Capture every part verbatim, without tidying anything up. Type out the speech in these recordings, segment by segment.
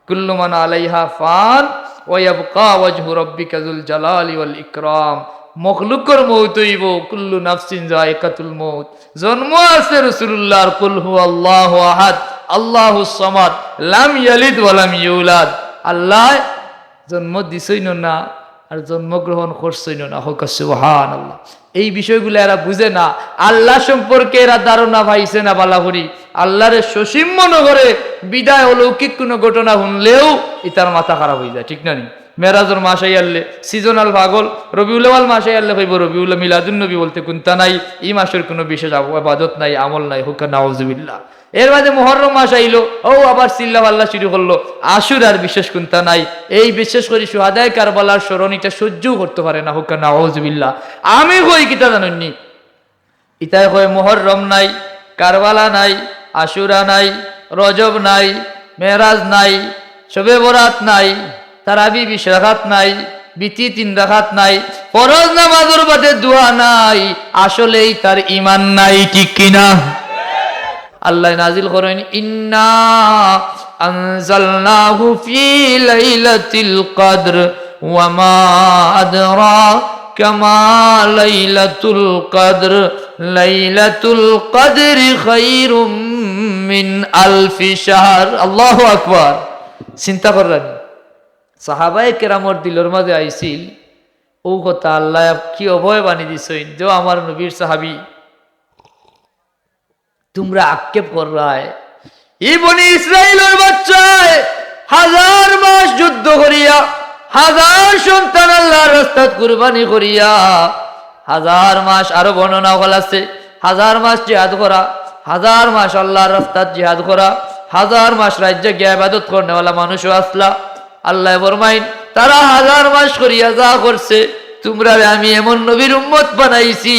কুল্লু মান আলাইহা ফান ওয়া ইয়াবকা ওয়াজহু রাব্বিকা যুল জালালি ওয়াল ইকরাম। মখলুকর মউত অইবো, কুল্লু নাফসিন যায়িকাতুল মউত। জন্ম আছে রাসুলুল্লাহর, কুল হুয়াল্লাহু আহাদ, আল্লাহুস সামাদ, লাম ইয়ালিদ ওয়া লাম ইউলাদ। আল্লায় জন্ম দিছইন না, আর জন্মগ্রহণ করছইন না। হক্কা সুবহানাল্লাহ। এই বিষয়গুলা এরা বুঝে না, আল্লাহ সম্পর্কে এরা ধারণা পাইছে না ভালা করি। আল্লাহরে সসীম মনো করে, বিদায় অলৌকিক কুনু ঘটনা হুনলেউ ইতার মাথা খারাপ অইযায়, ঠিক না নি? মেরাজর মাস আইয়ারলে seasonal পাগল, রবিউল আউয়াল মাস আইয়ারলে কইবো রবিউল মিলাদুন নবী বলতে কুন্তা নাই, ই মাসর কুনু বিশেষ আব-, ইবাদত নাই, আমল নাই, হক্কা নাউজুবিল্লাহ। এর বাদে মুহররম মাস আইলো, অউ আবার চিল্লা পাল্লা শুরু করলো, আশুরার বিশেষ কুন্তা নাই। এই বিশেষ করি শুহাদায়ে কারবালার স্মরণ ইটা সহ্যউ করতো পারে না, হক্কা নাউজুবিল্লাহ। আমি কই কিতা জানইন নি? ইতায় কয় মুহররম নাই, কারবালা নাই, আশুরা নাই, রজব নাই, মেরাজ নাই, শবে বরাত নাই, তারাবি বিশ রাকাত নাই, বিতি তিন রাকাত নাই, ফরজ নামাজর বাদে দোয়া নাই। আসলেই তার ইমান নাই, ঠিক কিনা? আল্লায় নাজিল করইন, ইন্না আনজালনাহু ফি লাইলাতিল কদর, ওয়া মা আদরাকা মা লাইলাতুল কদর, লাইলাতুল কদরি খায়রুম মিন আলফি শাহর। আল্লাহু আকবার। চিন্তা কররা নি, সাহাবায়ে কেরামর দিলর মাঝে আইছিল, অউ কথা আল্লায় কি অভয় বাণী দিছইন যে, ও আমার নবীর সাহাবী, তুমরা আক্ষেপ কররায়, ই বনি ইসরাইলর বাচ্চায় হাজার মাস যুদ্ধ করিয়া, হাজার সন্তান আল্লাহর রাস্তাত কুরবানি করিয়া, হাজার মাস, আরো বর্ণনা অকল আছে, হাজার মাস জিহাদ করা, হাজার মাস আল্লাহর রাস্তাত জিহাদ করা, হাজার মাস রাইত জাগিয়া ইবাদত করনেওয়ালা মানুষও আছলা। আল্লায় ফরমাইন, তারা হাজার মাস করিয়া যা করছে, তুমরারে আমি এমন নবীর উম্মত বানাইছি,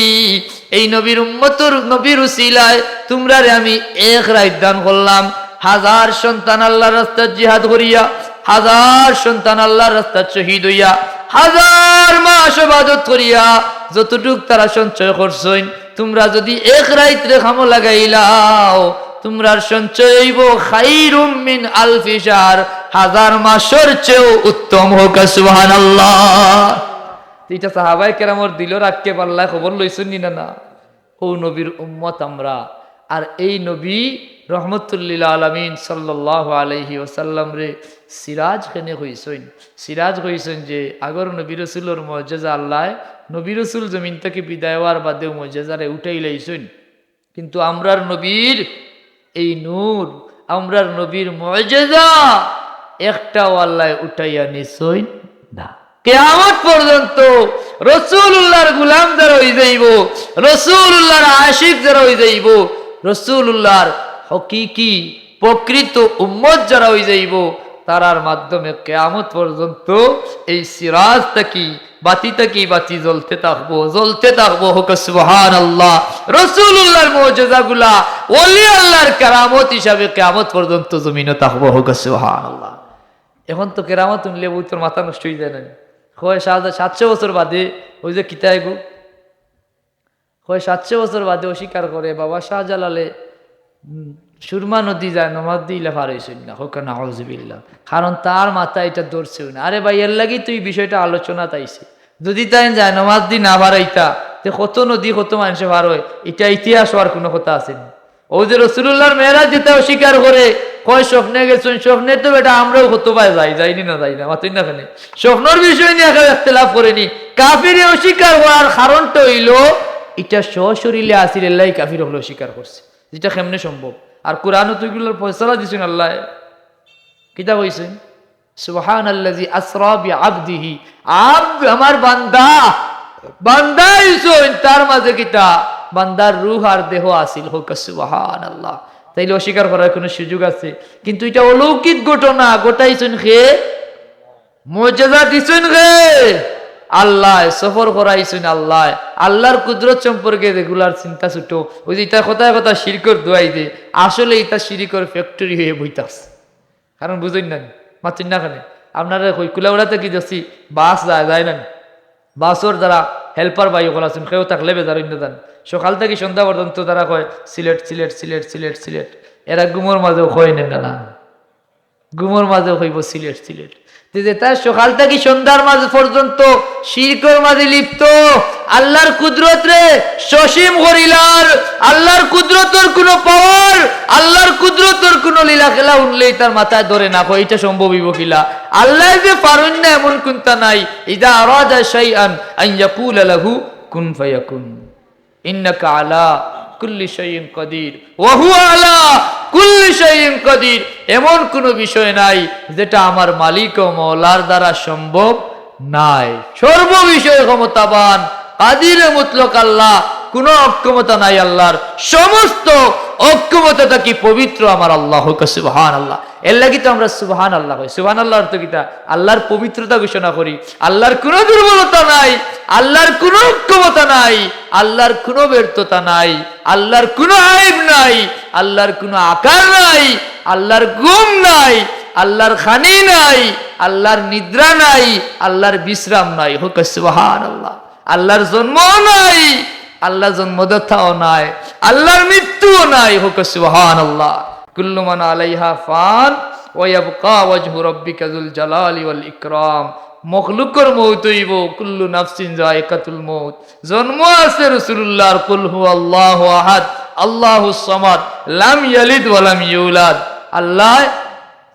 এই নবীর উম্মতর, নবীর উসিলায় তুমরারে আমি এক রাইত দান করলাম। হাজার সন্তান আল্লাহর রাস্তাত জিহাদ করিয়া, হাজার সন্তান আল্লাহর রাস্তাত শহীদ অইয়া, হাজার মাস ইবাদত করিয়া যতটুক তারা সঞ্চয় করছইন, তুমরা যুদি এক রাইতরে কামো লাগাইলাও, তুমরার সঞ্চয় অইবো খায়রুম মিন আলফি শাহর, হাজার মাসর চেয়েও উত্তম। হক্কা সুবহানাল্লাহ। ইটা সাহাবায়ে কেরামর দিলর আক্ষেপ, আল্লায় খবর লইছইন নি না? না, অউ নবীর উম্মত আমরা। আর এই নবী রহমতুল্লিল আলামিন সাল্লাল্লাহু আলাইহি ওয়াসাল্লামরে সিরাজ কেনে কইছইন? সিরাজ কইছইন যে আগর নবী রসুলর মুজেজা আল্লায়, নবী রসুল জমিন থাকি বিদায় অওয়ার বাদেউ মুজেজারে উঠাইলাইছইন। কিন্তু আমরার নবীর এই নূর, আমরার নবীর মুজেজা একটাও আল্লায় উঠাইয়া নিছইন না। কিয়ামত পর্যন্ত রসুলুল্লাহর গুলাম যারা অইযাইবো, রসুলুল্লাহর আশিক যারা অইযাইবো, রসুলুল্লাহর হকিকি প্রকৃত উম্মত যারা অইযাইবো, তারার মাধ্যমে কিয়ামত পর্যন্ত এই সিরাজ থাকি, বাতি থাকি বাতি জ্বলতে থাকবো, জ্বলতে থাকবো। হক্কা সুবহানাল্লাহ। রসুলুল্লাহর মুজেজাগুলা ওলি আল্লাহর কারামত হিসাবে কিয়ামত পর্যন্ত জমিনো থাকবো। হক্কা সুবহানাল্লাহ। এখন তো কেরামত হুনলে বউতর মাথা নষ্ট অইযায় না? কয় সাত-, সাতশো বছর বাদে, অউ যে কিতা এগু, কয় সাতশো বছর বাদে অস্বীকার করে, বাবা শাহজালালে, উম, সুরমা নদী জায়নমাজ দি ইলা পার অইছইন না। হক্কা নাউজুবিল্লাহ। কারণ তার মাথায় ইটা ধরছেউ না। আরে ভাই, এরলাগি তো ই বিষয়টা আলোচনাত আইছে। যুদি তাইন জায়নমাজ দি না পার অইতা, তে কত নদী কত মানষে পার অয়, ইটা ইতিহাস অওয়ার কুনু কথা আছে নি? অউ যে রসুলুল্লাহর মেরাজ যেটা অস্বীকার করে, কয় স্বপ্নে গেছইন, স্বপ্নে তো বেটা আমরাও কতবায় যাই, যাই নি না যাই না, মাতইন না কেনে? স্বপ্নর বিষয় নিয়া কেউ ইখতিলাফ করে নি। কাফিরে অস্বীকার করার কারণটা অইলো, ইটা সশরীরে আছিল, এরলাগি কাফির অকলে অস্বীকার করছে। যেটা কেমনে সম্ভব? আর কোরআনো তো ইগুলার ফয়সালা দিছইন আল্লায়। কিতা কইছইন? সুবহানাল্লাযী আসরা বিআবদিহি। আবদ, আমার বান্দা, বান্দা অইছইন, তার মাঝে কিতা? বান্দার রুহ আর দেহ আছিল। হক্কা সুবহানাল্লাহ। তাইলে অস্বীকার করার কুনু সুযোগ আছে? কিন্তু ইটা অলৌকিক ঘটনা, ঘটাইছইন কে? মুজেজা দিছইন কে? আল্লায়। সফর করাইছইন আল্লায়। আল্লাহর কুদরত সম্পর্কে regular চিন্তা ছুটো। অউ যে ইতা কথায় কথায় শিরকর দোহাই দে, আসলে ইতা শিরকর factory অইয়া বইতাছে। কারণ বুঝইন না নি, মাতইন না কেনে? আপনারে কই, কুলাউড়া থাকি দেখছি বাস যায়, যায় না নি? বাসর যারা helper ভাই অকল আছইন, কেউ থাকলে বেজার অইন না যান। সকাল থাকি সন্ধ্যা পর্যন্ত তারা কয়, "সিলেট, সিলেট, সিলেট, সিলেট, সিলেট।" এরা ঘুমর মাঝেও কয় নি না, না। ঘুমর মাঝে কইবো সিলেট সিলেট। তে যেটা সকাল থাকি সন্ধ্যার মাঝে পর্যন্ত শিরকর মাঝে লিপ্ত, আল্লাহর কুদরতরে সসীম করিলার, আল্লাহর কুদরতর কুনু power, আল্লাহর কুদরতর কুনু লীলা খেলা হুনলেই তার মাথায় ধরে না, কয়, "ইটা সম্ভব অইবো কিলা?" আল্লায় যে পারইন না এমন কুন্তা নাই। ইযা আরাদা শাইআন আন ইয়াকুলা লাহু কুন ফায়াকুন। ইন্নাকা আলা কুল্লি শাইইন কাদির, ওয়া হুয়া আলা কুল্লি শাইইন কাদির। এমন কুনু বিষয় নাই যেটা আমার মালিক ও মওলার দ্বারা সম্ভব নাই। সর্ব বিষয়ে ক্ষমতাবান, কাদিরে মুতলক আল্লাহ, কুনু অক্ষমতা নাই আল্লাহর। সমস্ত অক্ষমতা থাকি পবিত্র আমার আল্লাহ। কউক্কা সুবহানাল্লাহ। এর লাগি তো আমরা সুবহানাল্লাহ কই। সুবহানাল্লাহর অর্থ কিতা? আল্লাহর পবিত্রতা ঘোষণা করি। আল্লাহর কুনু দুর্বলতা নাই, আল্লাহর কুনু অক্ষমতা নাই, আল্লাহর কুনু ব্যর্থতা নাই, আল্লাহর কুনু আইব নাই, আল্লাহর কুনু আকার নাই, আল্লাহর ঘুম নাই, আল্লাহর খানি নাই, আল্লাহর নিদ্রা নাই, আল্লাহর বিশ্রাম নাই। কউক্কা সুবহানাল্লাহ। আল্লাহর জন্মও নাই, আল্লাহ জন্মদাতাও নাই, আল্লাহর মৃত্যুও নাই। কউক্কা সুবহানাল্লাহ। কুল্লু মান আলাইহা ফান ওয়া ইয়াবকা ওয়াজহু রাব্বিকা যুল জালালি ওয়াল ইকরাম। মখলুকর মউত অইবো, কুল্লু নাফসিন যায়িকাতুল মউত। জন্ম আছে রাসূলুল্লাহর, কুল হুয়াল্লাহু আহাদ, আল্লাহুস সামাদ, লাম ইয়ালিদ ওয়া লাম ইউলাদ। আল্লায়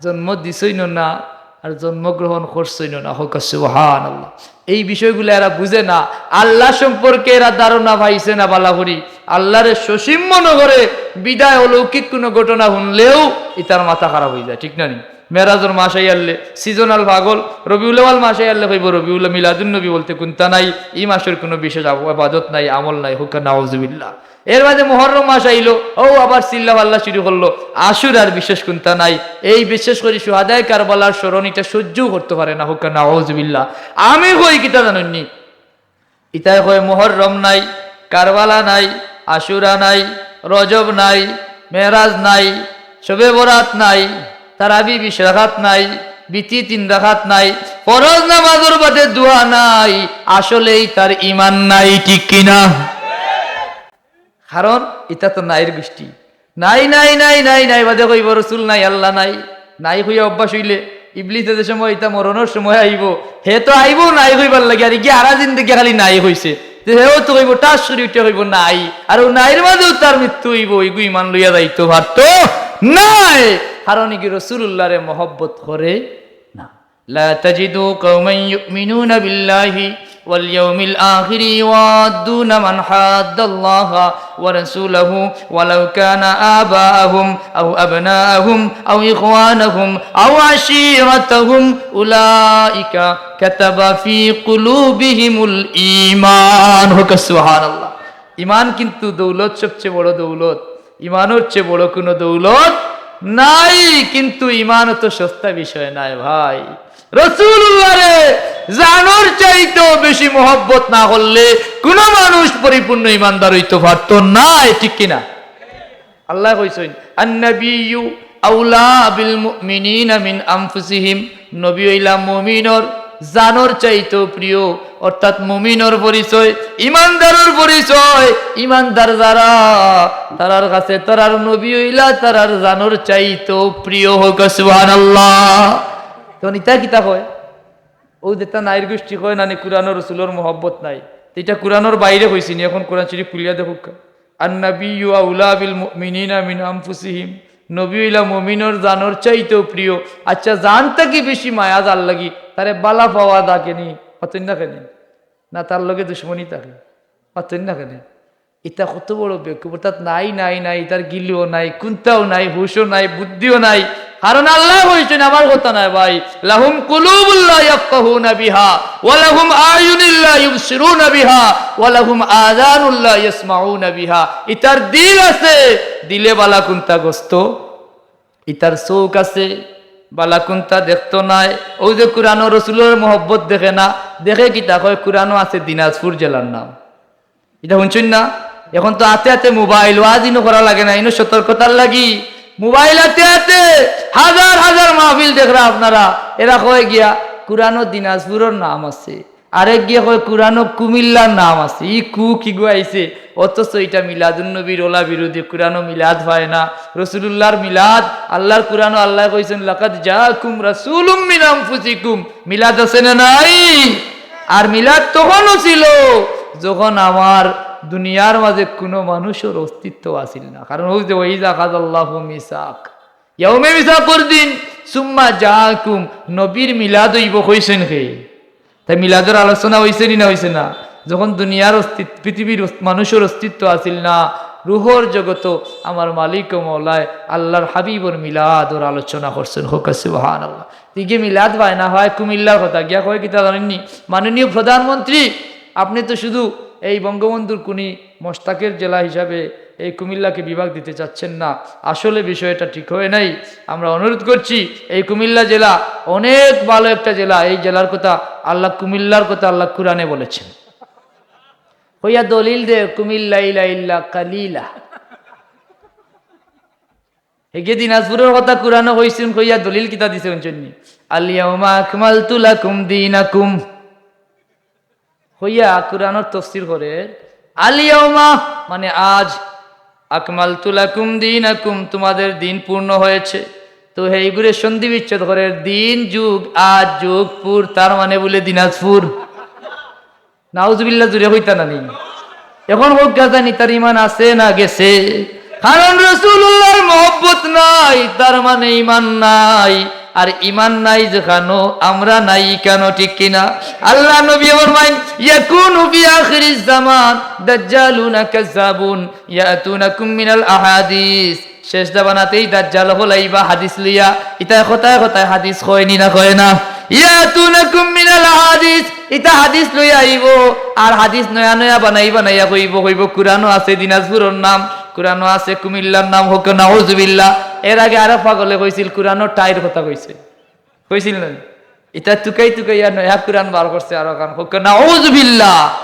জন্ম দিছইনও না, আর জন্মগ্রহণ করছইনও না। কউক্কা সুবহানাল্লাহ। এই বিষয়গুলা এরা বুঝে না, আল্লাহ সম্পর্কে এরা ধারণা পাইছে না ভালা করি। আল্লাহরে সসীম মনো করে, বিধায় অলৌকিক কুনু ঘটনা হুনলেও ইতার মাথা খারাপ অইযায়, ঠিক না নি? মেরাজর মাস আইয়ারলে seasonal পাগল, রবিউল আউয়াল মাস আইয়ারলে কইবো রবিউল, মিলাদুন নবী বলতে কুন্তা নাই, ই মাসর কুনু বিশেষ আব-, ইবাদত নাই, আমল নাই। কউক্কা নাউজুবিল্লাহ। এর বাদে মুহররম মাস আইলো, অউ আবার চিল্লা-পাল্লা শুরু করলো, আশুরার বিশেষ কুন্তা নাই। এই বিশেষ করি শুহাদায়ে কারবালার স্মরণ ইটা সহ্যও করতো পারে না। কউক্কা নাউজুবিল্লাহ। আমি কই কিতা জানইন নি? ইতায় কয় মুহররম নাই, কারবালা নাই, আশুরা নাই, রজব নাই, মেরাজ নাই, শবে বরাত নাই, তারাবি বিশ রাকাত নাই, বিতি তিন রাকাত নাই, ফরজ নামাজর বাদে দোয়া নাই। আসলেই তার ইমান নাই, ঠিক কিনা? কারণ ইতা তো নাইর গুষ্টি। নাই, নাই, নাই, নাই, নাই, বাদে কইবো রসুল নাই, আল্লাহ নাই। নাই কইয়া অভ্যাস অইলে ইবলিসে যে সময় ইতা মরণর সময় আইবো, হে তো আইবো নাই কইবার লাগি, আর ইগিয়ে হারা জিন্দেগি খালি নাই কইছে। তে হেও তো কইবো, ঠাস করি উঠিয়া কইবো নাই। আর অউ নাইর মাঝেউ তার মৃত্যু অইবো, ইগু ইমান লইয়া যাইতো পারতো নায়। কারণ ইগু রসুলুল্লাহরে মহব্বত করে না। لا تجد قوما يؤمنون بالله واليوم الآخر يوادون من حاد الله ورسوله ولو كان آباءهم أو أبناءهم أو إخوانهم أو عشيرتهم أولئك كتب في قلوبهم الإيمان. কউক্কা সুবহানাল্লাহ। ইমান কিন্তু দৌলত, সবচেয়ে বড় দৌলত। ইমানর চেয়ে বড় কুনু দৌলত নাই, কিন্তু ইমান অত সস্তা বিষয় নায় ভাই। রসুলুল্লাহরে জানর চাইতেও বেশি মহব্বত না করলে কুনু মানুষ পরিপূর্ণ ইমানদার অইতো পারতো নায়, ঠিক কিনা? আল্লায় কইছইন, "আন-নাবিয়্যু আওলা বিল মুমিনিনা মিন আনফুসিহিম।" নবী অইলা মুমিনর জানর চাইতেও প্রিয়, অর্থাৎ মুমিনর পরিচয়, ইমানদারর পরিচয়, ইমানদার যারা, তারার কাছে তারার নবী অইলা তারার জানর চাইতেও প্রিয়। কউক্কা সুবহানাল্লাহ। তখন ইতা কিতা কয়? অউ যেতা নাইর গুষ্টি কয় না নি, কুরআনর রসুলর মহব্বত নাই, তে ইতা কুরআনর বাইরে কইছি নি, এখন কুরআন শরীফ খুলিয়া দেখউক্কা। "আন-নাবিয়্যু আওলা বিল মুমিনিনা মিন আনফুসিহিম।" নবী অইলা মুমিনর জানর চাইতেও প্রিয়। আচ্ছা, জান থাকি বেশি মায়া যার লাগি, তারে ভালা পাওয়া থাকে নি? পাইতইন না কেনে? না তার লগে দুশমনি থাকে? পাইতইন না কেনে? ইতা কত বড় বেকুব, অর্থাৎ নাই, নাই, নাই, ইতার গিলও নাই, কুন্তাও নাই, হুশও নাই, বুদ্ধিও নাই। কারণ আল্লায় কইছইন, আমার কথা নায় ভাই, "লাহুম কুলুবুন লা ইয়াফকাহুনা বিহা, ওয়া লাহুম আ'য়ুনুন লা ইউবসিরুনা বিহা, ওয়া লাহুম আযানুন লা ইয়াসমাউনা বিহা।" ইতার দিল আছে, দিলে ভালা কুন্তা গস্ত, ইতার চউখ আছে, ভালা কুন্তা দেখতো নায়। অউ যে কুরআনর রসুলর মহব্বত দেখে না, দেখে কিতা কয়, কুরআনও আছে দিনাজপুর জেলার নাম। ইতা হুনছইন না? এখন তো আতে আতে মোবাইল, ওয়াজ ইনো করা লাগে না, ইনো সতর্কতার লাগি। মোবাইল আতে আতে হাজার হাজার মাহফিল দেখরা আপনারা, এরা কয় গিয়া, "কুরআনও দিনাজপুরর নাম আছে।" আরেক গিয়ে কয়, "কুরআনো কুমিল্লার নাম আছে, ই কু কিগু আইছে?" অথচ ইটা মিলাদুন নবীর ওলা বিরোধী, কুরআনো মিলাদ পায় না, রসুলুল্লাহর মিলাদ, আল্লাহর কুরআনো আল্লায় কইছইন, "লাকাদ জাআকুম রাসূলুম মিন আনফুসিকুম।" মিলাদ আছে না নাই? আর মিলাদ তখনও ছিল যখন আমার দুনিয়ার মাঝে কোনো মানুষর অস্তিত্ব আছিল না, কারণ অউ যে ওয়াইজ আখাযাল্লাহু মিসাক, ইয়াউমে মিসাকর দিন, সুম্মা জাআকুম, নবীর মিলাদ অইবো কইছইন কে? তাই মিলাদর আলোচনা অইছে নি না অইছে না? যখন দুনিয়ার অস্তিত্ব, পৃথিবীর অস্ত-, মানুষর অস্তিত্ব আছিল না, রুহর জগতো আমার মালিক ও মওলায় আল্লাহর হাবিবর মিলাদর আলোচনা করছইন। কউক্কা সুবহানাল্লাহ। তে ইগে মিলাদ পায় না, পায় কুমিল্লার কথা। গিয়া কয় কিতা জানইন নি? "মাননীয় প্রধানমন্ত্রী, আপনি তো শুধু এই বঙ্গবন্ধুর কুনি মোশতাকের জেলা হিসাবে এই কুমিল্লাকে বিভাগ দিতে চাচ্ছেন না, আসলে বিষয়টা ঠিক হয় নাই। আমরা অনুরোধ করছি, এই কুমিল্লা জেলা অনেক ভালো একটা জেলা, এই জেলার কথা আল্লাহ, কুমিল্লার কথা আল্লাহ কুরআনে বলেছেন।" কইয়া দলিল দে, "কুমিল্লা ইলা ইল্লা কালিলা।" হেগে দিনাজপুরর কথা কুরআনো কইছইন, কইয়া দলিল কিতা দিছে হুনছইন নি? "আল ইয়াউমা আকমালতু লাকুম দীনাকুম।" কইয়া কুরআনর তফসির করে, "আল ইয়াউমা" মানে আজ, "আকমালতু লাকুম দীনাকুম", তোমাদের দিন পূর্ণ হয়েছে। তো হেইগুরে সন্ধি বিচ্ছেদ করে, দিন যুগ আজ যুগ পুর, তার মানে বুলে দিনাজপুর। নাউজুবিল্লাহ, জুরে কইতা না নি? এখন কউক্কা জানি তার ইমান আছে না গেছে? কারণ রাসূলুল্লাহর মহব্বত নাই, তার মানে ইমান নাই। আর ইমান নাই যেখানো, আমরা নাই ইখানো, ঠিক কিনা? আল্লাহর নবী ফরমাইন, "ইয়াকুনু ফি আখিরিজ জামান দাজ্জালুনা কাজ্জাবুন ইয়াতুনাকুম মিনাল আহাদিস।" শেষ জামানাত এই দাজ্জাল অকল আইবা হাদিস লইয়া, ইতায় কথায় কথায় হাদিস কয় নি না কয় না? ইয়াতুনাকুম মিনাল আহাদিস, ইতা হাদিস লইয়া আইবো, আর হাদিস নয়া নয়া বানাই বানাইয়া কইবো, কইবো, "কুরআনো আছে দিনাজপুরর নাম, কুরআনো আছে কুমিল্লার নাম", কউক্কা নাউজুবিল্লাহ। এর আগে আরো পাগলে কইছিল, "কুরআনো টাইর কথা কইছে", কইছিল না? ইতা তুকাই তুকাইয়া নয়া কুরআন বার করছে আরো খান, কউক্কা নাউজুবিল্লাহ।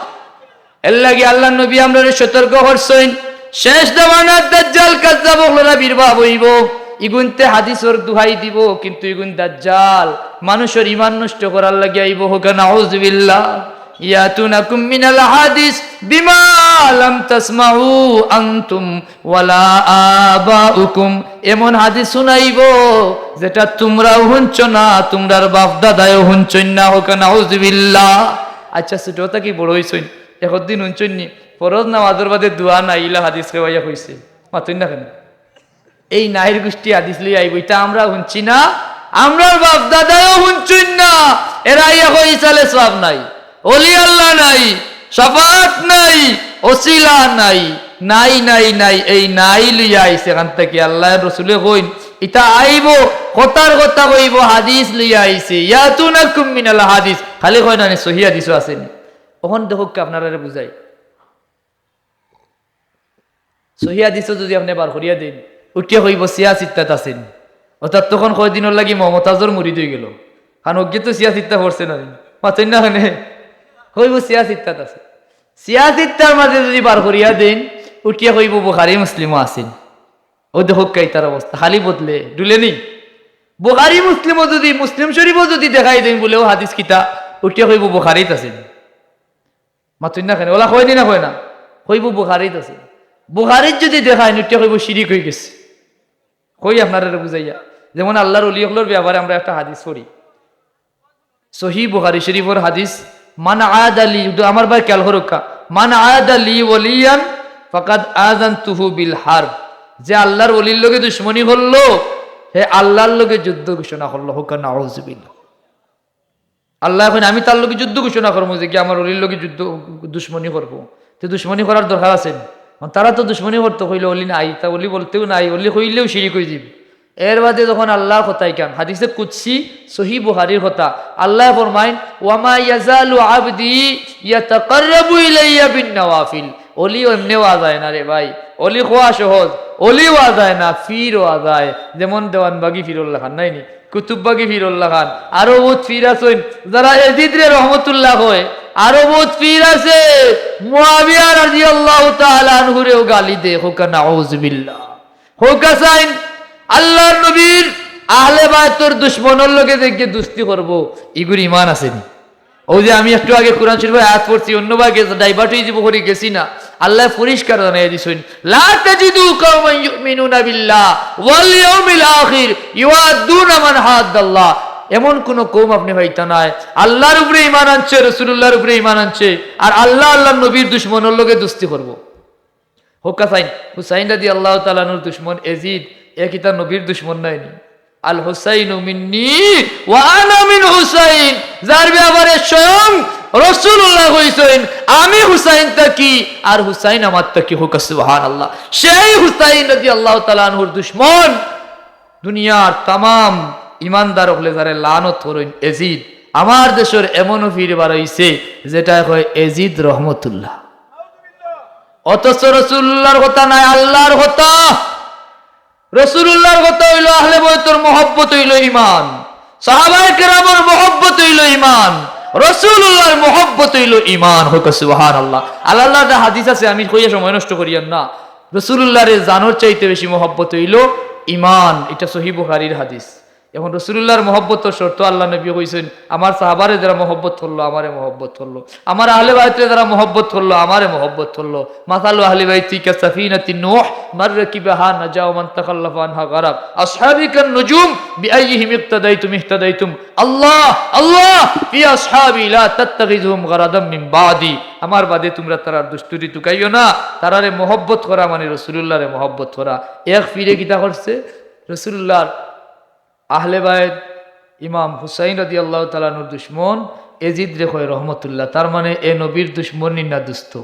এর লাগি আল্লাহর নবী আমরারে সতর্ক করছইন, শেষ জামানাত দাজ্জাল কাজ্জাব অকলর আবির্ভাব অইবো। ইগুইন্তে হাদিসর দুহাই দিবো, কিন্তু ইগুইন দাজ্জাল, মানুষর ইমান নষ্ট করার লাগি আইবো, কউক্কা নাউজুবিল্লাহ। ইয়াতুনাকুম মিনাল আহাদিস বিমা লাম তাসমাউ আনতুম ওয়ালা আবাউকুম, এমন হাদিস হুনাইবো যেটা তুমরাও হুনছো না, তুমরার বাপ দাদায়ও হুনছইন না, কউক্কা নাউজুবিল্লাহ। আচ্ছা, ছোট থাকি বড় অইছইন, একদিন হুনছইন নি ফরজ নামাজর বাদে দোয়া নাই, ইলা হাদিস কেউ আইয়া কইছে? মাতইন না কেনে? এই নাইর গুষ্টি হাদিস লইয়া আইবো, ইতা আমরা হুনছি না, আমরার বাপ দাদায়ও হুনছইন না। এরা আইয়া কয়, "ইসালে সওয়াব নাই, অলি আল্লাহ নাই, শাফাআত নাই, ওসিলা নাই, নাই, নাই, নাই।" এই নাই লইয়া আইছে এখান থাকি। আল্লাহর রসুলে কইন, ইতা আইবো, কথার কথা কইবো, হাদিস লইয়া আইছে। ইয়াতুনাকুম মিনাল হাদিস, খালি কয় না নি, সহি হাদিসও আছে নি। অখন দেখউক্কা, আপনারারে বুঝাই। সহি হাদিসও যুদি আপনে বার করিয়া দেইন, উঠিয়া কইবো, "সিয়াসিত্তাত আছে নি।" অর্থাৎ তখন কয়দিনর লাগি মমতাজর মুরিদ অইগেলো। কারণ অগু তো সিয়াসিত্তা পড়ছে না নি। মাতইন না কেনে? কইবো, "সিয়াসিত্তাত আছে।" সিয়াসিত্তার মাঝে যুদি বার করিয়া দেইন, উঠিয়া কইবো, "বুখারি মুসলিমও আছে নি।" অউ দেখউক্কা ইতার অবস্থা, খালি বদলে, ডুলে নি। বুখারি মুসলিমও যুদি, মুসলিম শরীফও যুদি দেখাই দেইন বুলে, "অউ হাদিস কিতা?" উঠিয়া কইবো, "বুখারিত আছে নি।" মাতইন না কেনে? অলা কয় নি না কয় না? কইবো, "বুখারিত আছে।" বুখারিত যুদি দেখাইন, উঠিয়া কইবো, "শিরিক অইগেছে।" কই আপনারারে বুঝাইয়া, যেমন আল্লাহর অলি অকলর ব্যাপারে আমরা একটা হাদিস পড়ি, সহি বুখারি শরীফর হাদিস, "মান আদা লি", একটু আমার ভাই খেয়াল করউক্কা, "মান আদা লি ওয়ালিয়ান ফাকাদ আযানতুহু বিল হারব।" যে আল্লাহর অলির লগে দুশমনি করলো, হে আল্লাহর লগে যুদ্ধ ঘোষণা করলো। কউক্কা নাউজুবিল্লাহ। আল্লায় কইন, "আমি তার লগে যুদ্ধ ঘোষণা করমু, যে কি আমার অলির লগে যুদ্ধ, দুশমনি করবো।" তে দুশমনি করার দরকার আছে নি? তারা তো দুশমনি করতো, কইলে অলি নাই, তা অলি বলতেউ নাই, অলি কইলেউ শিরিক অইযিবো। এর বাদে যখন আল্লাহর কথা ইখান, হাদিসে কুদসি, সহি বুখারির কথা, আল্লায় ফরমাইন, "ওয়ামা ইয়াজালু আবদি ইয়াতাকাররাবু ইলাইয়া বিন নাওয়াফিল।" অলি এমনে অওয়া যায় না রে ভাই, অলি কওয়া সহজ, অলি অওয়া যায় না, পীর অওয়া যায়। যেমন দেওয়ানবাগি পীরর লাখান, নাই নি? কুতুববাগি পীরর লাখান। আরো বউত পীর আছইন, যারা এজিদরে রহমতুল্লাহ কয়। আরো বউত পীর আছে, মুয়াবিয়া রাদিয়াল্লাহু তাআলা আনহুরেও গালি দে, কউক্কা নাউজুবিল্লাহ। কউক্কা চাইন, আল্লাহর নবীর আহলে বায়তর দুশমনর লগে যে গিয়ে দুস্তি করবো, ইগুর ইমান আছে নি? অউ যে আমি একটু আগে কোরআন শরীফর আয়াত পড়ছি, অন্যভাবে divert অইযিবো করি গেছি না। আল্লায় পরিষ্কার জানাইয়া দিছইন, "লা তাজিদু কাওমান ইউমিনুনা বিল্লাহ ওয়াল ইয়াউমিল আখির ইউআদ্দুনা মান হাদ্দাল্লাহ।" এমন কুনু কওম আপনে পাইতা নায়, আল্লার উপরে ঈমান আনছে, রাসুলুল্লাহর উপরে ঈমান আনছে, আর আল্লা, আল্লার নবীর দুশমনর লগে দোস্তি করবো। হুসাইন, হুসাইন রাদিয়াল্লাহু তাআলা আনহুর দুশমন এজিদ, এ কিতা নবীর দুশমন নায়নি? "আল হুসাইনু মিন্নি ওয়া আনা মিন হুসাইন।" যার ব্যাপারে স্বয়ং রাসুলুল্লাহ কইছইন, "আমি হুসাইন থাকি, আর হুসাইন আমার থাকি।" হুকা সুবহানাল্লাহ। সেই হুসাইন রাদিয়াল্লাহু তাআলা আনহুর দুশমন, দুনিয়ার তামাম ইমানদার অকলে যারে লানত করইন, এজিদ। আমার দেশর এমনও পীর বার অইছে, যেটারে কয় এজিদ রহমতুল্লাহ। অথচ রাসুলুল্লাহর কথা নায়, আল্লার কথা। রাসুলুল্লাহর কথা অইলো, আহলে বয়তর মহব্বত অইলো ঈমান, সাহাবায়ে কেরামর মহব্বত অইলো ঈমান, রাসুলুল্লাহর মহব্বত অইলো ঈমান। হুকা সুবহানাল্লাহ। আল্লার একটা হাদিস আছে, আমি কইয়া সময় নষ্ট করিয়ার না। রাসুলুল্লাহরে জানর চাইতে বেশি মহব্বত অইলো ঈমান, ইটা সহিহ বুখারীর হাদিস। এখন রাসুলুল্লাহর মহব্বতর শর্ত আল্লার নবীয়ে কইছইন, "আমার সাহাবারে যারা মহব্বত করলো, আমারে মহব্বত করলো, আমার আহলে বায়তরে যারা মহব্বত করলো, আমারে মহব্বত করলো।" "মাসালু আহলি বাইতি কাসাফিনাতি নূহ, মান রাকিবাহা নাজা ওয়া মান তাখাল্লাফা আনহা গারাক। আসহাবি কান নুজুম, বিআইয়িহিম ইক্তাদাইতুম ইহতাদাইতুম। আল্লাহ, আল্লাহ, ফি আসহাবি লা তাত্তাখিযুহুম গারাদাম মিন বাদি।" আমার বাদে তুমরা তারার দুস্তুরি তুকাইও না। তারারে মহব্বত করা মানে রাসুলুল্লাহরে মহব্বত করা। এক পীরে কিতা করছে? রাসুলুল্লাহর আহলে বায়ত ইমাম হুসাইন রাদিয়াল্লাহু তাআলা আনহুর দুশমন এজিদরে কয় রহমতুল্লাহ, তার মানে এ নবীর দুশমন নি না দুস্ত?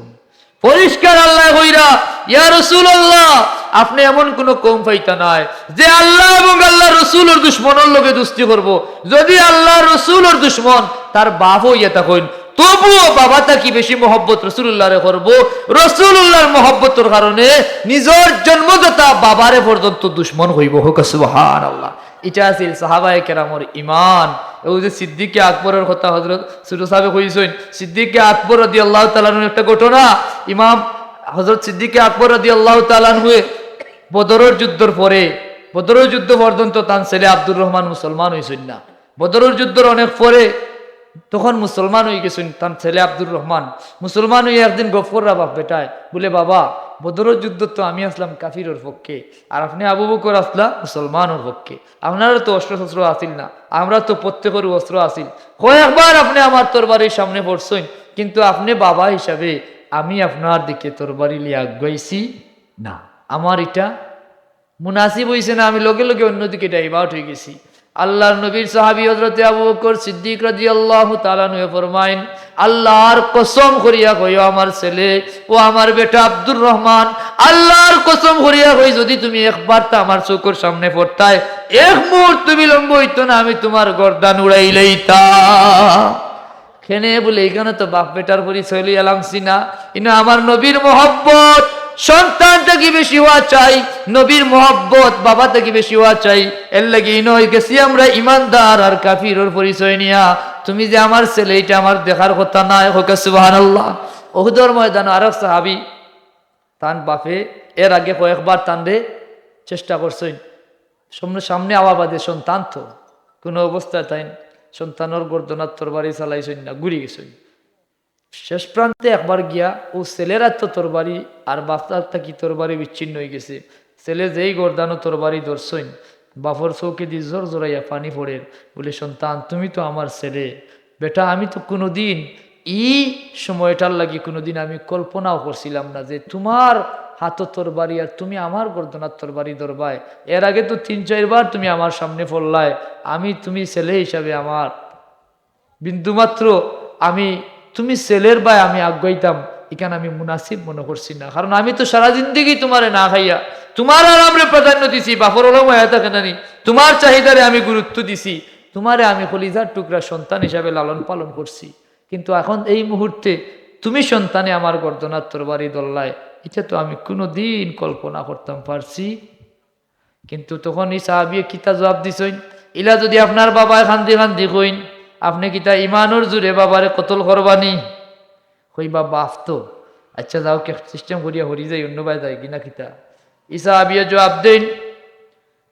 পরিষ্কার আল্লায় কইরা, "ইয়া রাসুলুল্লাহ, আপনে এমন কুনু কওম পাইতা নায় যে আল্লা এবং আল্লার রাসুলর দুশমনর লগে দুস্তি করবো। যদি আল্লার রাসুলর দুশমন তার বাপ অইয়া থাকইন, তবুও বাবা থাকি বেশি মহব্বত রাসুলুল্লাহরে করবো, রাসুলুল্লাহর মহব্বতর কারণে নিজর জন্মদাতা বাবারে পর্যন্ত দুশমন কইবো।" হুকা সুবহানাল্লাহ। ইটা আছিল সাহাবায়ে কেরামর ঈমান। অউ যে সিদ্দিকে আকবরর কথা হযরত ছোট সাবে কইছইন, সিদ্দিকে আকবর রাদিয়াল্লাহু তাআলা আনহু একটা ঘটনা, ইমাম হযরত সিদ্দিকে আকবর রাদিয়াল্লাহু তাআলা আনহুয়ে বদরর যুদ্ধর পরে, বদরর যুদ্ধ পর্যন্ত তান ছেলে আব্দুর রহমান মুসলমান অইছইন না। বদরর যুদ্ধর অনেক পরে তখন মুসলমান অইগেছইন তান ছেলে আব্দুর রহমান। মুসলমান অইয়া একদিন গফ কররা বাপ বেটায়, বুলে, "বাবা, বদরর যুদ্ধত তো আমি আছলাম কাফিরর পক্ষে, আর আপনে আবু বকর আছলা মুসলমানর পক্ষে। আপনারও তো অস্ত্র-শস্ত্র আছিল না, আমরার তো প্রত্যেকরউ অস্ত্র আছিল। কয়েকবার আপনে আমার তরবারির সামনে পড়ছইন, কিন্তু আপনে বাবা হিসাবে আমি আপনার দিকে তরবারি লইয়া আগুয়াইছি না। আমার ইটা মুনাসিব অইছে না, আমি লগে লগে অন্যদিকে divert অইগেছি।" আল্লার নবীর সাহাবী হযরতে আবু বকর সিদ্দিক রাদিয়াল্লাহু তাআলা আনহুয়ে ফরমাইন, "আল্লার কসম করিয়া কইও আমার ছেলে, ও আমার বেটা আব্দুর রহমান, আল্লার কসম করিয়া কই, যদি তুমি একবারতা আমার চউখর সামনে পড়তায়, এক মুহূর্ত বিলম্ব অইতো না, আমি তুমার গর্দান উড়াইলাইতাম।" কেনে বুলে, ইখানো তো বাপ বেটার পরিচয় লইয়া লামছি না, ইনো আমার নবীর মহব্বত সন্তান থাকি বেশি অওয়া চাই, নবীর মহব্বত বাবা থাকি বেশি অওয়া চাই। এরলাগি ইনো অইগেছি আমরা ইমানদার আর কাফিরর পরিচয় নিয়া। তুমি যে আমার ছেলে, ইটা আমার দেখার কথা নায়। হুকা সুবহানাল্লাহ। উহুদর ময়দানো আরক সাহাবী, তান বাপে এর আগে কয়েকবার তানরে চেষ্টা করছইন, সামনে, সামনে আওয়া বাদে সন্তান তো কুনু অবস্থায় তাইন সন্তানর গর্দনাত তরবারি চালাইছইন না, ঘুরি গেছইন। শেষ প্রান্তে একবার গিয়া অউ ছেলের আতো তরবারি আর বাপর আত থাকি তরবারি বিচ্ছিন্ন অইগেছে। ছেলে যেই গর্দানো তরবারি ধরছইন, বাপর চউখেদি জরজরাইয়া পানি পড়ের। বুলে, "সন্তান, তুমি তো আমার ছেলে, বেটা, আমি তো কুনুদিন ই সময়টার লাগি কুনুদিন আমি কল্পনাও করছিলাম না যে তুমার আতো তরবারি আর তুমি আমার গর্দনাত তরবারি ধরবায়। এর আগে তো তিন চাইরবার তুমি আমার সামনে পড়লায়, আমি তুমি ছেলে হিসাবে আমার বিন্দুমাত্র আমি তুমি ছেলের বায় আমি আগুয়াইতাম, ইখান আমি মুনাসিব মনো করছি না, কারণ আমি তো সারা জিন্দেগি তুমারে না খাইয়া তুমার আরামরে প্রাধান্য দিছি, বাপর অলম অইয়া থাকে না নি, তুমার চাহিদারে আমি গুরুত্ব দিছি, তুমারে আমি কলিজার টুকরা সন্তান হিসাবে লালন পালন করছি, কিন্তু এখন এই মুহূর্তে তুমি সন্তানে আমার গর্দনাত তরবারি ধরলায়, ইটা তো আমি কুনুদিন কল্পনা করতাম পারছি।" কিন্তু তখন ই সাহাবিয়ে কিতা জুয়াব দিছইন, "ইলা যুদি আপনার বাবায় কান্দি কান্দি কইন, আপনে কিতা ইমানর জুরে বাবারে কতল করবা নি?" কইবা, "বাপ তো, আইচ্ছা যাউক, এক system করিয়া হরি যাই, অন্যবায় যাইগি না কিতা?" ই সাহাবিয়ে জুয়াব দেইন,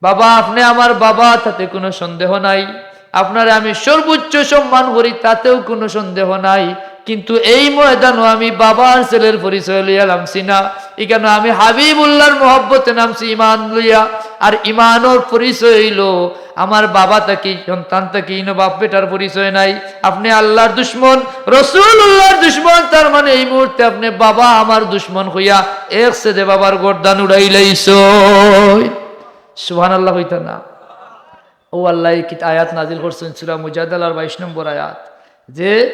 "বাবা, আপনে আমার বাবা, তাতে কুনু সন্দেহ নাই, আপনারে আমি সর্বোচ্চ সম্মান করি, তাতেও কুনু সন্দেহ নাই। কিন্তু এই ময়দানো আমি বাবা আর ছেলের পরিচয় লইয়া নামছি না, ইখানো আমি হাবিবুল্লাহর মহব্বতে নামছি, ইমান লইয়া। আর ইমানর পরিচয় অইলো, আমার বাবা থাকি, সন্তান থাকি, ইনো বাপ বেটার পরিচয় নাই। আপনে আল্লাহর দুশমন, রসুলুল্লাহর দুশমন, তার মানে এই মুহূর্তে আপনে বাবা আমার দুশমন কইয়া এক ছেদে বাবার গর্দান উড়াইলাইছইন। সুবহানাল্লাহ কইতা না? অউ আল্লায় কিতা আয়াত নাজিল করছইন, সূরা মুজাদালার বাইশ নম্বর আয়াত, যে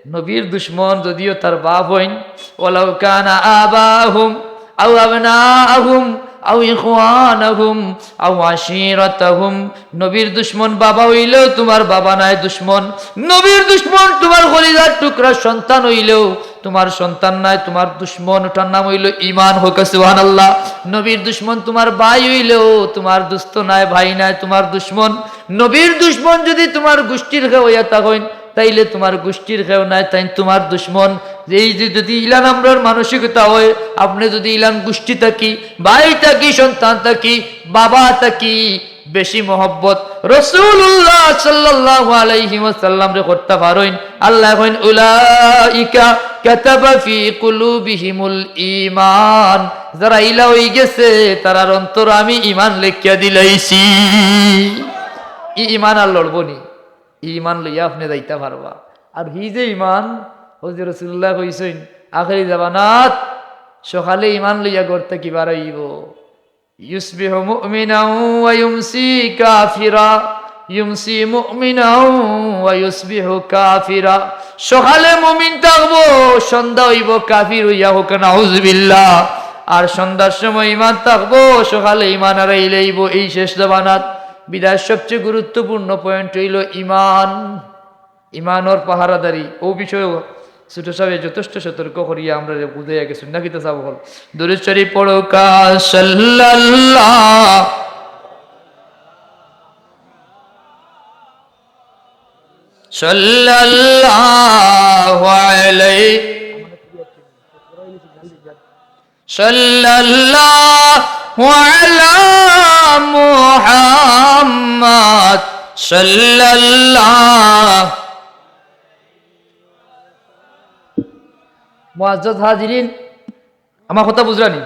নবীর দুশমন যুদিও তার বাপ অইন, ওয়ালাউ কানা আবাহুম আও আবনাআহুম আও ইখওয়ানাহুম আও আশিরাতাহুম, নবীর দুশমন বাবা অইলেও তুমার বাবা নায় দুশমন, নবীর দুশমন তুমার কলিজার টুকরা সন্তান অইলেও তুমার সন্তান নায়, তুমার দুশমন, ওটার নাম অইলো ইমান। কউক্কা সুবহানাল্লাহ। নবীর দুশমন তুমার ভাই অইলেও তুমার দুস্ত নায়, ভাই নায়, তুমার দুশমন। নবীর দুশমন যুদি তুমার গুষ্টির কেউ অইয়া থাকইন, তাইলে তুমার গুষ্টির কেউ নায়, তাইন তুমার দুশমন। এই যে যুদি ইলান আমরার মানসিকতা অয়, আপনে যুদি ইলান গুষ্টি থাকি, ভাই থাকি, সন্তান থাকি, বাবা থাকি, বেশি মহব্বত রসুলুল্লাহ সাল্লাল্লাহু আলাইহি ওয়াসাল্লামরে করতা পারইন, আল্লায় কইন, "উলাইকা কাতাবা ফি কুলুবিহিমুল ঈমান।" যারা ইলা অইগেছে, তারার অন্তরো আমি ইমান লেখিয়া দিলাইছি। ই ইমান আর লড়বো নি? ই ইমান লইয়া আপনে যাইতা পারবা। আর হি যে ইমান, অউ যে রসুলুল্লায় কইছইন, আখেরি জামানাত সকালে ইমান লইয়া ঘর থাকি বারইবো। ইউসবিহু মুমিনাও ওয়া ইউমসি কাফিরা, ইউমসি মুমিনাও ওয়া ইউসবিহু কাফিরা। সকালে মুমিন থাকবো, সন্ধ্যা অইবো কাফির অইয়া, কউক্কা নাউজুবিল্লাহ। আর সন্ধ্যার সময় ইমান থাকবো, সকালে ইমান হারাইলাইবো, এই শেষ জামানাত। বিদায় সবচেয়ে গুরুত্বপূর্ণ পয়েন্ট অইলো ইমান। ইমানর পাহারাদারি, অউ বিষয়েও ছোট সাবে যথেষ্ট সতর্ক করিয়া আমরারে বুঝাইয়া গেছইন। না কিতা সাব অকল? দুরূদ শরীফ পড়উক্কা, সাল্লাল্লাহু, সাল্লাল্লাহু আলাইহি, সাল্লাল্লাহু আলা মুহাম্মাদ, সাল্লাল্লাহু। মুআজ্জাজ হাজিরিন, আমার কথা বুঝরা নি?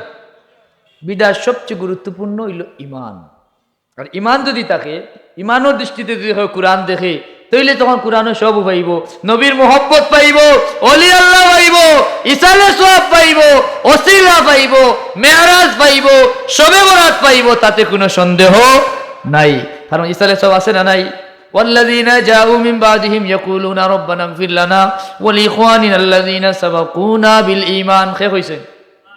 বিদায় সবচেয়ে গুরুত্বপূর্ণ অইলো ইমান। আর ইমান যুদি থাকে, ইমানর দৃষ্টিতে যুদি কেউ কুরআন দেখে, তাইলে তখন কুরআনো সব পাইবো, নবীর মহব্বত পাইবো, অলি আল্লাহ পাইবো, ইসালে সওয়াব পাইবো, ওসিলা পাইবো, মেরাজ পাইবো, শবে বরাত পাইবো, তাতে কুনু সন্দেহ নাই। কারণ ইসালে সওয়াব আছে না নাই? ওয়াল্লাযীনা জাউ মিন বাদিহিম ইয়াকুলুনা রাব্বানা ইগফির লানা ওয়া লিইখওয়ানিনাল্লাযীনা সাবাকুনা বিল ঈমান। কে কইছইন?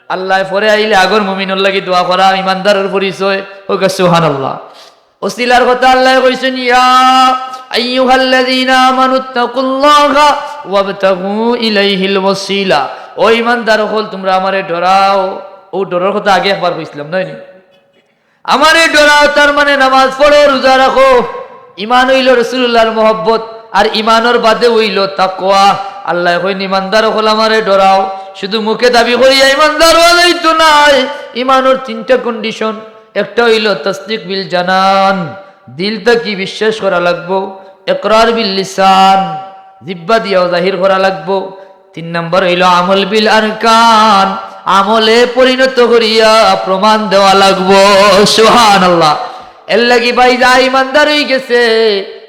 আল্লায় পরে আইলে আগর মুমিনর লাগি দোয়া করা ইমানদারর পরিচয়। কউক্কা সুবহানাল্লাহ। ওসিলার কথা আল্লায় কইছইন, ইয়া আইয়ুহাল্লাযীনা আমানুত্তাকুল্লাহা ওয়াবতাগু ইলাইহিল ওয়াসিলা। ও ইমানদার অকল, তুমরা আমারে ডরাও। অউ ডরর কথা আগে একবার কইছলাম, নায় নি? আমারে ডরাও, তার মানে নামাজ পড়ো, রোজা রাখো। ইমান অইলো রসুলুল্লাহর মহব্বত, আর ইমানর বাদে অইলো তাকওয়া। আল্লায় কইন, ইমানদার অকল, আমারে ডরাও। শুধু মুখে দাবি করিয়া ইমানদার অওয়া যাইতো নায়। ইমানর তিনটা কন্ডিশন। একটা অইলো তাসদিক বিল জানান, দিল থাকি বিশ্বাস করা লাগবো, ইকরার বিল লিসান, জিব্বা দিয়াও জাহির করা লাগবো। তিন নম্বর অইলো আমল বিল আরকান, আমলে পরিণত করিয়া প্রমাণ দেওয়া লাগবো। সুবহানাল্লাহ। এরলাগি ভাই, যারা ইমানদার অইগেছে,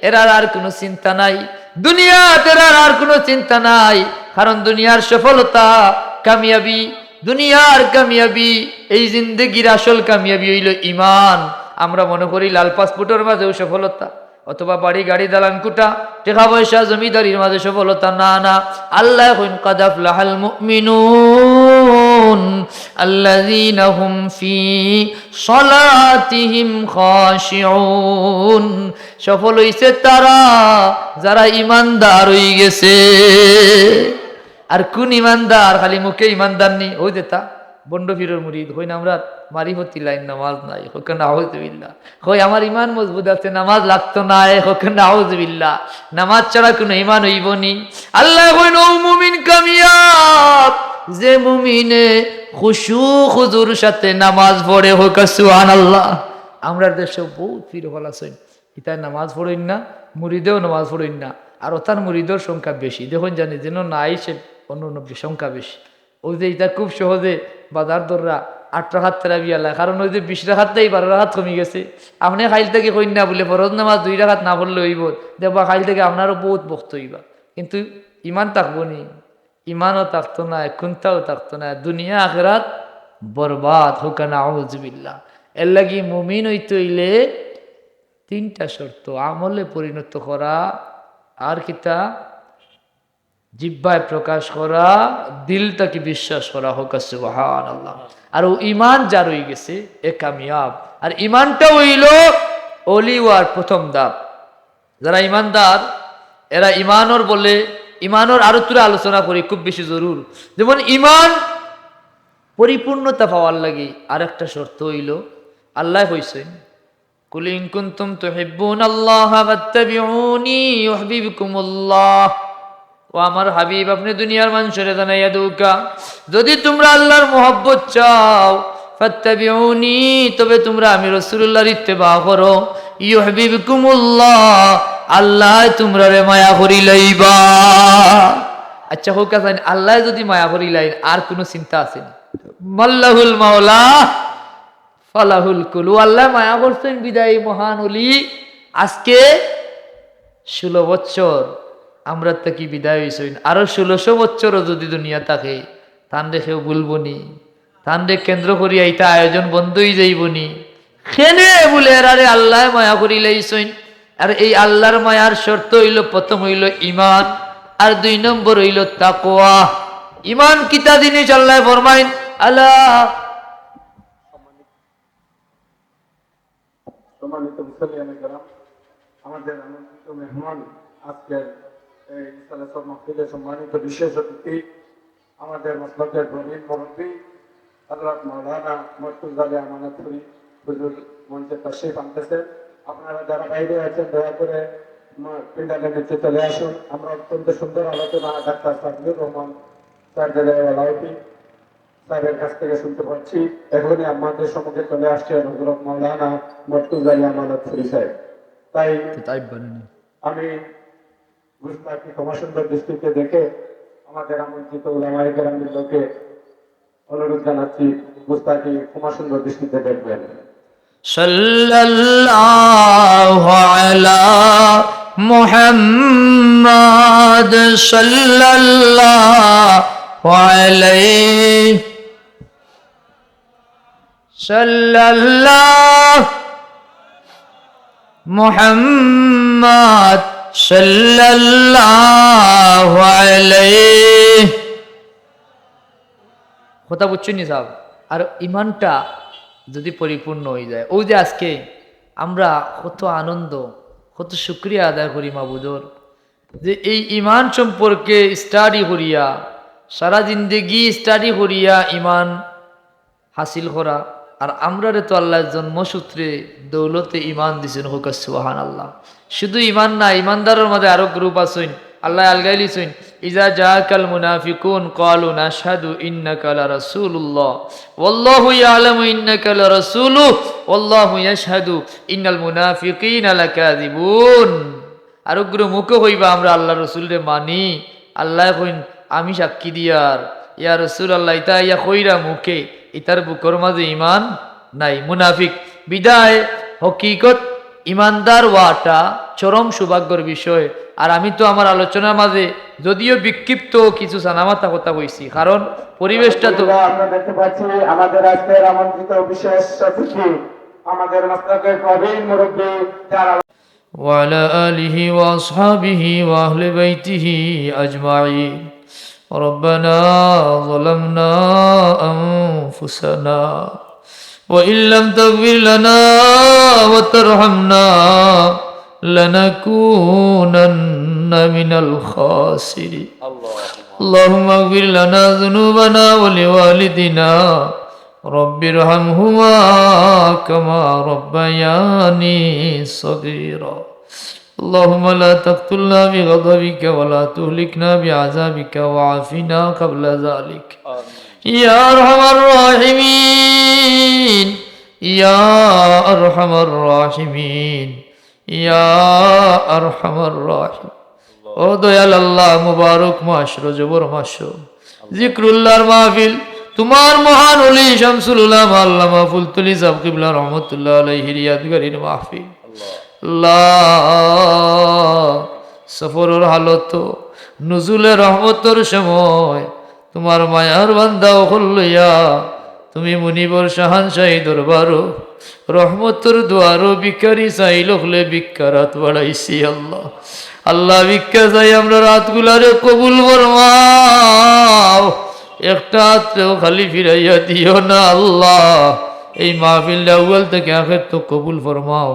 এরার আর কুনু চিন্তা নাই, দুনিয়াত এরার আর কুনু চিন্তা নাই। কারণ দুনিয়ার সফলতা, কামিয়াবি, দুনিয়ার কামিয়াবি, এই জিন্দেগির আসল কামিয়াবি অইলো ইমান। আমরা মনে করি লাল পাসপোর্টর মাঝেও সফলতা, অথবা বাড়ি, গাড়ি, দালান, কুটা, টেকা পয়সা, জমিদারির মাঝে সফলতা। না, না। আল্লায় কইন, "কাদ আফলাহাল মুমিনুন আল্লাযীনা হুম ফি সালাতিহিম খাশিউন।" সফল অইছে তারা, যারা ইমানদার অইগেছে। আর কুন ইমানদার? খালি মুখে ইমানদার নি, অউ যেতা ভন্ড পীরর মুরিদ, কইন, "আমরার মারিফতি লাইন নামাজ নাই।" কউক্কা নাউজুবিল্লাহ। কয়, "আমার ইমান মজবুত আছে, নামাজ লাগতো নায়।" কউক্কা নাউজুবিল্লাহ। নামাজ ছাড়া কুনু ইমান অইবো নি? আল্লায় কইন, "অউ মুমিন কামিয়াব, যে মুমিনে খুশু খুজুর সাথে নামাজ পড়ে।" কউক্কা সুবহানাল্লাহ। আমরার দেশো বউত পীর অকল আছইন, ইতায় নামাজ পড়ইন না, মুরিদেও নামাজ পড়ইন না। আর অতার মুরিদর সংখ্যা বেশি। দেখইন জানি যেন নাই সে অনুনবী সংখ্যা বেশি। অউ যে ইতা খুব সহজে বাজার ধররা আট রাকাত তেরাবি আলায়, কারণ অউ যে বিশ রাকাত থাকি বারো রাকাত কমি গেছে। আপনে কাইল থাকি কইন না বুলে ফরজ নামাজ দুই রাকাত না পড়লে অইবো, দেখবা কাইল থাকি আপনারও বউত বখত অইবা, কিন্তু ইমান থাকবো নি? ইমানও থাকতো নায়, কুন্তাও থাকতো নায়, দুনিয়া আখেরাত বরবাদ। কউক্কা নাউজুবিল্লাহ। এরলাগি মুমিন অইতে অইলে তিনটা শর্ত, আমলে পরিণত করা, আর কিতা? জিব্বায় প্রকাশ করা, দিল থাকি বিশ্বাস করা। কউক্কা সুবহানাল্লাহ। আর অউ ইমান যার অইগেছে, এ কামিয়াব। আর ইমানটা অইলো অলি অওয়ার প্রথম ধাপ। যারা ইমানদার, এরা ইমানর বলে, ইমানর আরো থুড়া আলোচনা করি, খুব বেশি জরুর। যেমন ইমান পরিপূর্ণতা পাওয়ার লাগি আরেকটা শর্ত অইলো, আল্লায় কইছইন, "কুল ইন কুনতুম তুহিব্বুনাল্লাহা ফাত্তাবিউনি ইউহবিবকুমুল্লাহ।" ও আমার হাবিব, আপনে দুনিয়ার মানষরে জানাইয়া দেউক্কা, যুদি তুমরা আল্লার মহব্বত চাও, ফাত্তাবিউনি, তবে তুমরা আমি রাসুলুল্লাহর ইত্তেবা করো, ইউহবিবকুমুল্লাহ, আল্লায় তুমরারে মায়া করিলাইবা। আচ্ছা, কউক্কা চাইন, আল্লায় যুদি মায়া করিলাইন, আর কুনু চিন্তা আছে নি? মাল্লাহুল মাওলা ফালাহুল কুল। আল্লায় মায়া করছইন বিদায়ী মহান অলি। আজকে ষোলো বছর আমরার থাকি বিদায় অইছইন, আরো ষোলোশো বছরও যুদি দুনিয়া থাকে, তানরে কেউ ভুলবো নি? তানরে কেন্দ্র করিয়া ইতা আয়োজন বন্ধ অইযাইবো নি? কেনে বুলে এরারে আল্লায় মায়া করিলাইছইন। আর এই আল্লার মায়ার শর্ত অইলো, প্রথম অইলো ইমান, আর দুই নম্বর অইলো তাকওয়া। ইমান কিতা জিনিস আল্লায় ফরমাইন, আলা সম্মানিত মুসল্লিয়ানে কেরাম, আমাদের আমন্ত্রিত মেহমান, আজকের এই ইসালে সব মাহফিলের সম্মানিত বিশেষ অতিথি, আমাদের মসলকের প্রবীণ মুরব্বী হযরত মাওলানা মর্তুজা আলী আমানতপুরী হুজুর মঞ্চে তশরিফ আনতেছেন। আপনারা যারা বাইরে আছেন, দয়া করে মা-, প্যান্ডেলের নিচে চলে আসুন। আমরা অত্যন্ত সুন্দর আলোচনা ডাক্তার সাবিউর রহমান স্যার জেলায় আলাউদ্দিন স্যারের কাছ থেকে শুনতে পাচ্ছি। এখনই আমাদের সম্মুখে চলে আসছেন হযরত মাওলানা মর্তুজা আলী আমানতপুরী সাহেব। তাই তাই বানানি। আমি গুস্তাখি ক্ষমা সুন্দর দৃষ্টিতে দেখে আমাদের আমন্ত্রিত উলামায়ে কেরামবৃন্দকে অনুরোধ জানাচ্ছি গুস্তাখি ক্ষমা সুন্দর দৃষ্টিতে দেখবেন। সাল্লাল্লাহু আলা মুহাম্মাদ সাল্লাল্লাহু আলাইহি সাল্লাল্লাহু মুহাম্মাদ সাল্লাল্লাহু আলাইহি। কথা বুঝছইন নি সাব? আর ইমানটা যুদি পরিপূর্ণ অইযায়, অউ যে আজকে আমরা কত আনন্দ, কত শুকরিয়া আদায় করি মাবুদর, যে এই ইমান সম্পর্কে study করিয়া, সারা জিন্দেগি study করিয়া ইমান হাসিল করা। আর আমরারে তো আল্লায় জন্মসূত্রে দৌলতে ইমান দিছইন, কউক্কা সুবহানাল্লাহ। শুধু ইমান না, ইমানদারর মাঝে আরো group আছইন, আল্লায় আলগাইলিছইন। ইজা জাআকাল মুনাফিকুন ক্বালু নাশহাদু ইন্নাকা লারাসূলুল্লাহ ওয়াল্লাহু ইয়ালামু ইন্নাকা লারাসূলুহু ওয়াল্লাহু ইয়াশহাদু ইন্নাল মুনাফিকিনা লাকাযিবুন। আরোগুরে মুখে কইবা, "আমরা আল্লার রসুলরে মানি।" আল্লায় কইন, "আমি সাক্ষী দিয়ার।" ইয়া রাসূলুল্লাহ, ইতা আইয়া কইরা মুখে, ইতার বুকর মাঝে ইমান নাই, মুনাফিক। বিদায় হকিকত ইমানদার অওয়াটা চরম সৌভাগ্যর বিষয়। আর আমি তো আমার আলোচনার মাঝে যদিও বিক্ষিপ্ত কিছু সানামাথা কথা কইছি, কারণ পরিবেশটা তো আমরা দেখতে পাচ্ছি আমাদের আজকের আমন্ত্রিত বিশেষ অতিথি, আমাদের মাদ্রাসার প্রবীণ মুরব্বী, যারা وعلى آله وأصحابه وأهل بيته أجمعين. ربنا ظلمنا أنفسنا وإن لم تغفر لنا وترحمنا لنكونن من الخاسرين. اللهم اغفر لنا ذنوبنا ولوالدينا رب ارحمهما كما ربياني صغيرا. اللهم لا تقتلنا بغضبك ولا تهلكنا بعذابك وعافنا قبل ذلك. آمين. يا أرحم الراحمين، يا أرحم الراحمين. ইয়া আরহামার রাহিম। ও দয়াল আল্লাহ, মুবারক মাস, রজবর মাস, জিক্রুল্লাহর মাহফিল, তোমার মহান ওলি শামসুল উলামা আল্লামা ফুলতলি সাহেব কিবলা রহমতুল্লাহ আলাইহির ইয়াদগারির মাহফিল। আল্লাহ, সফরর হালত, নুজুলে রহমতর সময়, তোমার মায়ার বান্দা অকল লইয়া তুমি মুনিবর শাহানশাহী দরবারো, রহমতর দুয়ারো ভিখারি চাইল অকলে ভিক্ষার আত বাড়াইছি আল্লাহ। আল্লাহ, ভিক্ষা চাই, আমরার আতগুলারে কবুল ফরমাও, একটা আতরেও খালি ফিরাইয়া দিও না আল্লাহ। এই মাহফিলটা আউয়াল থাকি আখের তক কবুল ফরমাও।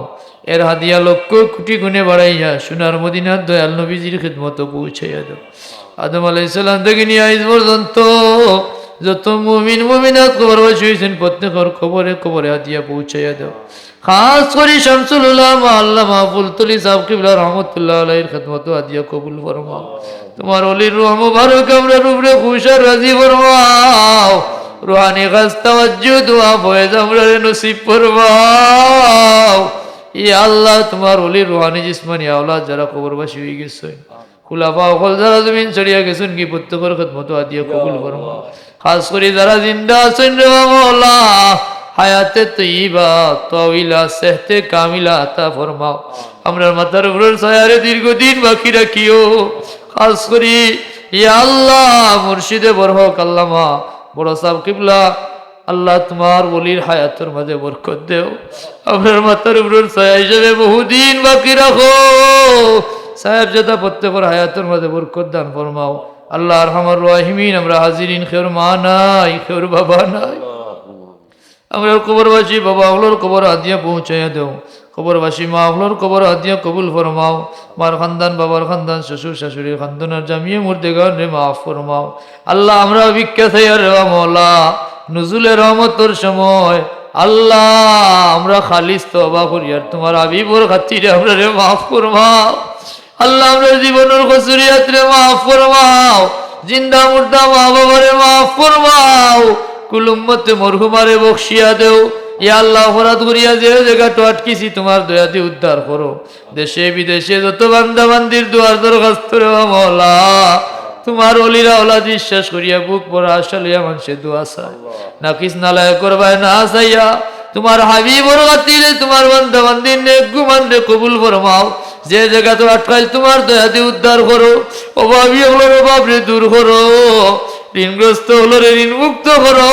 এর হাদিয়া লক্ষ কোটি গুণে বাড়াইয়া সোনার মদিনার দয়াল নবীজির খিদমতো পৌঁছাইয়া দেও। আদম আলাইহিস সালাম থাকি নিয়া আইজ পর্যন্ত যত মুমিন মুমিনাত কবরবাসী অইছইন, প্রত্যেকর কবরে কবরে হাদিয়া পৌঁছাইয়া দেও। খাস করি শামসুল উলামা আল্লামা ফুলতলি সাহেব কিবলা রহমতুল্লাহ আলাইহির খিদমতো হাদিয়া কবুল ফরমাও। তোমার ওলির রুহ মুবারক আমরার উপরে খুশ আর রাজি ফরমাও। রুহানি খাস তাওয়াজ্জু, দোয়া, ফয়েজ আমরারে নসিব ফরমাও। ইয়া আল্লাহ, তোমার ওলির রুহানি জিসমানি আওলাদ যারা কবরবাসী অইগেছইন, খুলাফা অকল যারা জমিন ছাড়িয়া গেছইন গি, প্রত্যেকর খিদমতো হাদিয়া কবুল ফরমাও। খাস করি যারা জিন্দা আছইন রে মওলা, হায়াতে তৈয়বা, তওয়িলা, সেহতে কামিলা আতা ফরমাও। আমরার মাথার উপরর ছায়ারে দীর্ঘদিন বাকি রাখিও। খাস করি, ইয়া আল্লাহ, মুর্শিদে বরহক আল্লামা বড় সাহেব কিবলা, আল্লাহ, তোমার ওলির হায়াতর মাঝে বরকত দেও। আমরার মাথার উপরর ছায়া হিসাবে বহুদিন বাকি রাখো। সাহেবজাদা প্রত্যেকর হায়াতর মাঝে বরকত দান ফরমাও। আল্লাহ আরহামার রাহিমিন, আমরা হাজিরিন, কেউর মা নাই, কেউর বাবা নাই। আমরার কবরবাসী বাবা অকলর কবর হাদিয়া পৌঁছাইয়া দেও। কবরবাসী মা অকলর কবর হাদিয়া কবুল ফরমাও। মার খান্দান, বাবার খান্দান, শ্বশুর শাশুড়ির খান্দান আর জামিয়ে মুর্দেগানরে মাফ ফরমাও। আল্লাহ, আমরা ভিক্ষা চাইয়ার রে মওলা, নুজুলে রহমতর সময়, আল্লাহ, আমরা খালিস তওবা করিয়ার তোমার হাবিবর খাতিরে আমরারে মাফ ফরমাও। আল্লাহ, আমরার জীবনর কসুরিয়াতরে মাফ ফরমাও, জিন্দা মুর্দা মা বাবারে মাফ ফরমাও, কুল উম্মতে মরহুমারে বখশিয়া দেও। ইয়া আল্লাহ, অপরাধ করিয়া যে জাগাত আটকিছি, তোমার দয়া দি উদ্ধার করো। দেশে বিদেশে যত বান্দা বান্দির দোয়ার দরখাস্ত রে মওলা, তোমার ওলিরা ওলা বিশ্বাস করিয়া বুক ভরা আশা লইয়া মানষে দোয়া চায়। নাকিস নালায়েকর বায় না চাইয়া তোমার হাবিবর খাতিরে তোমার বান্দা বান্দির নেক গুমানরে কবুল ফরমাও। যে জাগাত আটকাইল তোমার দয়া দি উদ্ধার করো। অভাবী অকলর অভাবরে দূর করো। ঋণগ্রস্ত অকলরে ঋণমুক্ত করো।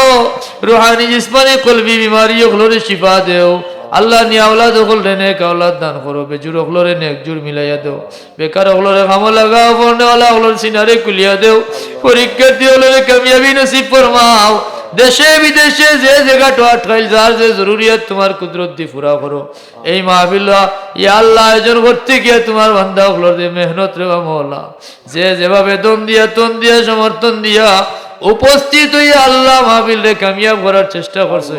রুহানি জিসমানি কলবি বিমারি অকলরে শিফা দেও। আল্লাহ, নি আওলাদ অকলরে নেক আওলাদ দান করো। বেজুর অকলরে নেক জুর মিলাইয়া দেও। বেকার অকলরে কামো লাগাও, পড়নেওয়ালা অকলর সিনারে খুলিয়া দেও, পরীক্ষার্থী অকলরে কামিয়াবি নসিব ফরমাও। দেশে বিদেশে যে জাগাত আটকাইল, যার যে জরুরিয়াত তোমার কুদরত দি পুরা করো। এই মাহফিল, ইয়া আল্লাহ, আয়োজন করতে গিয়া তোমার বান্দা অকলর যে মেহনত রে মওলা, যে যেভাবে দন দিয়া, তন দিয়া, সমর্থন দিয়া উপস্থিত অইয়া আল্লাহ মাহফিলরে কামিয়াব করার চেষ্টা করছে।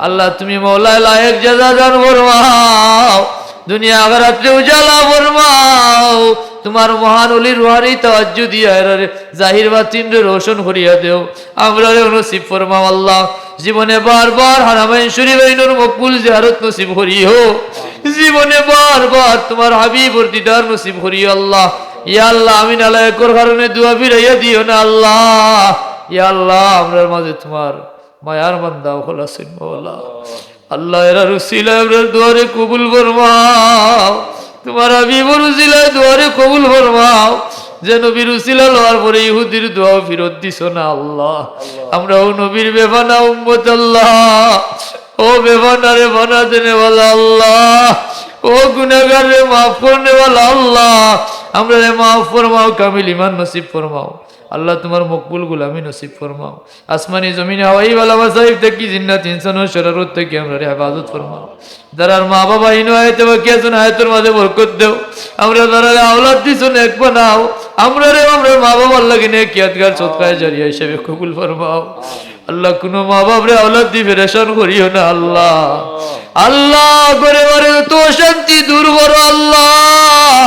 আল্লাহ, তুমি মওলায় লায়েক জাযা দান ফরমাও, দুনিয়া আখিরাতরে উজালা ফরমাও। তোমার মহান ওলির রুহানি তাওয়াজ্জু দিয়া এরারে জাহির বাতিনরে রোশন করিয়া দেও। আমরারেও নসিব ফরমাও আল্লাহ। জীবনে বারবার হারামাইন শরীফাইনর মকবুল জিয়ারত নসিব করিও। জীবনে বারবার তোমার হাবিবর দিদার নসিব করিও আল্লাহ। ইয়া আল্লাহ, আমি নালায়েকর কারণে দোয়া ফিরাইয়া দিও না আল্লাহ। ইয়া আল্লাহ, আমরার মাঝে তোমার মায়ার বান্দা অকল আছইন মওলা। আল্লাহ, এরার উসিলায় আমরার দোয়ারে কবুল ফরমাও। তোমার হাবিবর উসিলায় দোয়ারে কবুল ফরমাও। যে নবীর উসিলা লওয়ার পরে ইহুদির দোয়াও ফিরত দিছো না আল্লাহ। আমরাও নবীর বেফানা উম্মত আল্লাহ। ও বেফানারে ফানা দেনেওয়ালা আল্লাহ, ও গুনাগাররে মাফ করনেওয়ালা আল্লাহ, আমরারে মাফ ফরমাও, কামিল ইমান নসিব ফরমাও। আল্লাহ, তোমার মকবুল গুলামি নসিব ফরমাও। আসমানি জমিনে হাওয়াই বালা মাসাইব থাকি, জিন্নাত ইনসানর শরারত থাকি আমরারে হেফাজত ফরমাও। যারার মা বাবা ইনো হায়াতে বাকি আছইন, হায়াতর মাঝে বরকত দেও। আমরারে যারারে আওলাদ দিছো নেক বানাও, আমরারে আমরার মা বাবার লাগি নেক ইয়াদগার সদকায়ে জারিয়া হিসাবে কবুল ফরমাও। আল্লাহ, কুনু মা বাপরে আওলাদ দি পেরেশান করিও না আল্লাহ। আল্লাহ, ঘরে ঘরে যত অশান্তি দূর করো আল্লাহ,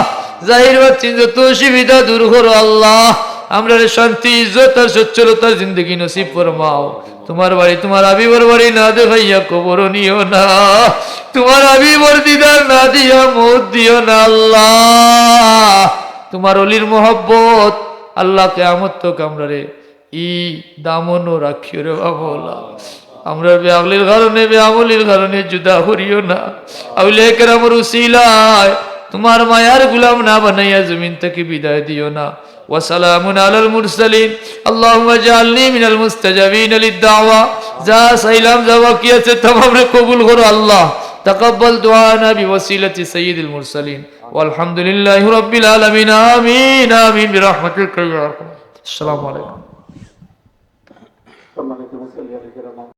জাহির বাতিন যত অসুবিধা দূর করো আল্লাহ, আমরারে শান্তি, ইজ্জত আর সচ্ছলতার জিন্দেগি নসিব ফরমাও। তুমার বাড়ি তুমার হাবিবর বাড়ি না দেখাইয়া কবরো নিও না। তুমার হাবিবর দিদার না দিয়া মউত দিও না আল্লাহ। তুমার অলির মহব্বত আল্লাহ কিয়ামত তক আমরারে ই দামনো রাখিও রে বা মওলা। আমরার বেআকলির কারণে, বেআমলির কারণে জুদা করিও না। আউলিয়া কেরামর উসিলায় তুমার মায়ার গুলাম না বানাইয়া জমিন থাকি বিদায় দিও না। وسلام على المرسلين. اللهم اجعلني من المستجابين للدعوة. যা চাইলাম, যা বাকি আছে, তামামরে কবুল করো আল্লাহ। تقبل دعاءنا بوسيلة سيد المرسلين. والحمد لله رب العالمين. آمين، آمين برحمتك يا أرحم. السلام عليكم.